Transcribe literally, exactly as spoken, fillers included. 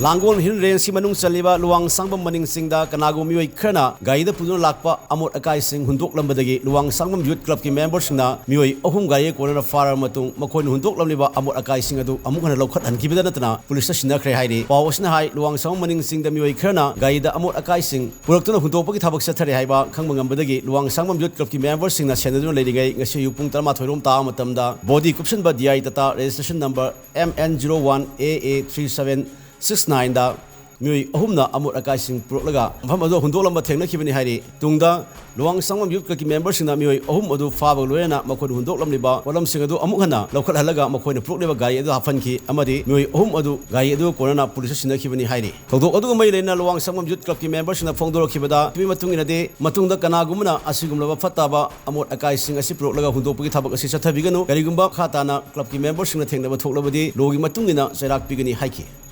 ꯂꯥꯡꯒꯣꯜ hill ꯔꯦꯟꯖꯀꯤ ꯃꯅꯨꯡ ꯆꯜꯂꯤꯕ ꯂꯨꯋꯥꯡꯁꯥꯡꯕꯝ ꯃꯅꯤꯡ ꯆꯤꯡꯗ ꯀꯅꯥꯒꯨꯝꯕ ꯃꯤꯑꯣꯏ ꯈꯔꯅ ꯒꯥꯔꯤꯗ ꯄꯨꯗꯨꯅ ꯂꯥꯛꯄ ꯑꯃꯣꯠ ꯑꯀꯥꯏꯁꯤꯡ ꯍꯨꯟꯗꯣꯛꯂꯝꯕꯗꯒꯤ ꯂꯨꯋꯥꯡꯁꯥꯡꯕꯝ ꯌꯨꯠ ꯀ꯭ꯂꯕꯀꯤ ꯃꯦꯝꯕꯔꯁꯤꯡꯅ ꯃꯤꯑꯣꯏ ꯑꯍꯨꯝ ꯒꯥꯔꯤꯒ ꯀꯣꯟꯅꯅ ꯐꯥꯔꯕ ꯃꯇꯨꯡ ꯃꯈꯣꯏꯅ ꯍꯨꯟꯗꯣꯛꯂꯝꯂꯤꯕ ꯑꯃꯣꯠ ꯑꯀꯥꯏꯁꯤꯡ ꯑꯗꯨ ꯑꯃꯨꯛ ꯍꯟꯅ ꯂꯧꯈꯠꯍꯟꯈꯤꯕꯗ ꯅꯠꯇꯅ ꯄꯨꯂꯤꯁꯇ ꯁꯤꯟꯅꯈ꯭ꯔꯦ ꯍꯥꯏꯔꯤ꯫ ꯄꯥꯎ ꯑꯁꯤꯅ ꯍꯥꯏ, ꯂꯨꯋꯥꯡꯁꯥꯡꯕꯝ ꯃꯅꯤꯡ ꯆꯤꯡꯗ ꯃꯤꯑꯣꯏ ꯈꯔꯅ ꯒꯥꯔꯤꯗ ꯑꯃꯣꯠ ꯑꯀꯥꯏꯁꯤꯡ ꯄꯨꯔꯛꯇꯨꯅ ꯍꯨꯟꯗꯣꯛꯄꯒꯤ ꯊꯕꯛ ꯆꯠꯊꯔꯦ ꯍꯥꯏꯕ ꯈꯪꯕ ꯉꯝꯕꯗꯒꯤ ꯂꯨꯋꯥꯡꯁꯥꯡꯕꯝ ꯌꯨꯠ ꯀ꯭ꯂꯕꯀꯤ ꯃꯦꯝꯕꯔꯁꯤꯡꯅ ꯁꯦꯟꯅꯗꯨꯅ ꯂꯩꯔꯤꯉꯩ ꯉꯁꯤ ꯑꯌꯨꯛ ꯄꯨꯡ ꯇꯔꯥꯃꯥꯊꯣꯏ ꯔꯣꯝ ꯇꯥꯕ ꯃꯇꯝꯗ body ꯀꯨꯞꯁꯤꯟꯕ D I Tata registration number M N zero one A A three seven six nine ꯗ ꯃꯤꯑꯣꯏ ꯑꯍꯨꯝꯅ ꯑꯃꯣꯠ ꯑꯀꯥꯏꯁꯤꯡ ꯄꯨꯔꯛꯂꯒ ꯃꯐꯝ ꯑꯗꯨ ꯍꯨꯟꯗꯣꯛꯂꯝꯕ ꯊꯦꯡꯅꯈꯤꯕꯅꯤ ꯍꯥꯏꯔꯤ꯫ ꯇꯨꯡꯗ ꯂꯨꯋꯥꯡꯁꯥꯡꯕꯝ ꯌꯨꯠ ꯀ꯭ꯂꯕꯀꯤ ꯃꯦꯝꯕꯔꯁꯤꯡꯅ ꯃꯤꯑꯣꯏ ꯑꯍꯨꯝ ꯑꯗꯨ ꯐꯥꯕꯒ ꯂꯣꯏꯅꯅ ꯃꯈꯣꯏꯅ ꯍꯨꯟꯗꯣꯛꯂꯝꯂꯤꯕ ꯄꯣꯠꯂꯝꯁꯤꯡ ꯑꯗꯨ ꯑꯃꯨꯛ ꯍꯟꯅ ꯂꯧꯈꯠꯍꯜꯂꯒ ꯃꯈꯣꯏꯅ ꯄꯨꯔꯛꯂꯤꯕ ꯒꯥꯔꯤ ꯑꯗꯨ ꯍꯥꯞꯍꯟꯈꯤ ꯑꯃꯗꯤ ꯃꯤꯑꯣꯏ ꯑꯍꯨꯝ ꯑꯗꯨ ꯒꯥꯔꯤ ꯑꯗꯨ ꯀꯣꯟꯅꯅ ꯄꯨꯂꯤꯁꯇ ꯁꯤꯟꯅꯈꯤꯕꯅꯤ ꯍꯥꯏꯔꯤ꯫ ꯊꯧꯗꯣꯛ ꯑꯗꯨꯒ ꯃꯔꯤ ꯂꯩꯅꯅ ꯂꯨꯋꯥꯡꯁꯥꯡꯕꯝ ꯌꯨꯠ ꯀ꯭ꯂꯕꯀꯤ ꯃꯦꯝꯕꯔꯁꯤꯡꯅ ꯐꯣꯡꯗꯣꯔꯛꯈꯤꯕꯗ, ꯃꯇꯨꯡ ꯏꯟꯅꯗꯤ ꯃꯇꯨꯡꯗ ꯀꯅꯥꯒꯨꯝꯕꯅ ꯑꯁꯤꯒꯨꯝꯂꯕ ꯐꯠꯇꯕ ꯑꯃꯣꯠ ꯑꯀꯥꯏꯁꯤꯡ ꯑꯁꯤ ꯄꯨꯔꯛꯂꯒ ꯍꯨꯟꯗꯣꯛꯄꯒꯤ ꯊꯕꯛ ꯑꯁꯤ ꯆꯠꯊꯕꯤꯒꯅꯨ꯫ ꯀꯔꯤꯒꯨꯝꯕ ꯃꯈꯥ ꯇꯥꯅ ꯀ꯭ꯂꯕꯀꯤ ꯃꯦꯝꯕꯔꯁꯤꯡꯅ ꯊꯦꯡꯅꯕ ꯊꯣꯛꯂꯕꯗꯤ ꯂꯣꯒꯤ ꯃꯇꯨꯡ ꯏꯟꯅ ꯆꯩꯔꯥꯛ ꯄꯤꯒꯅꯤ ꯍꯥꯏꯈꯤ꯫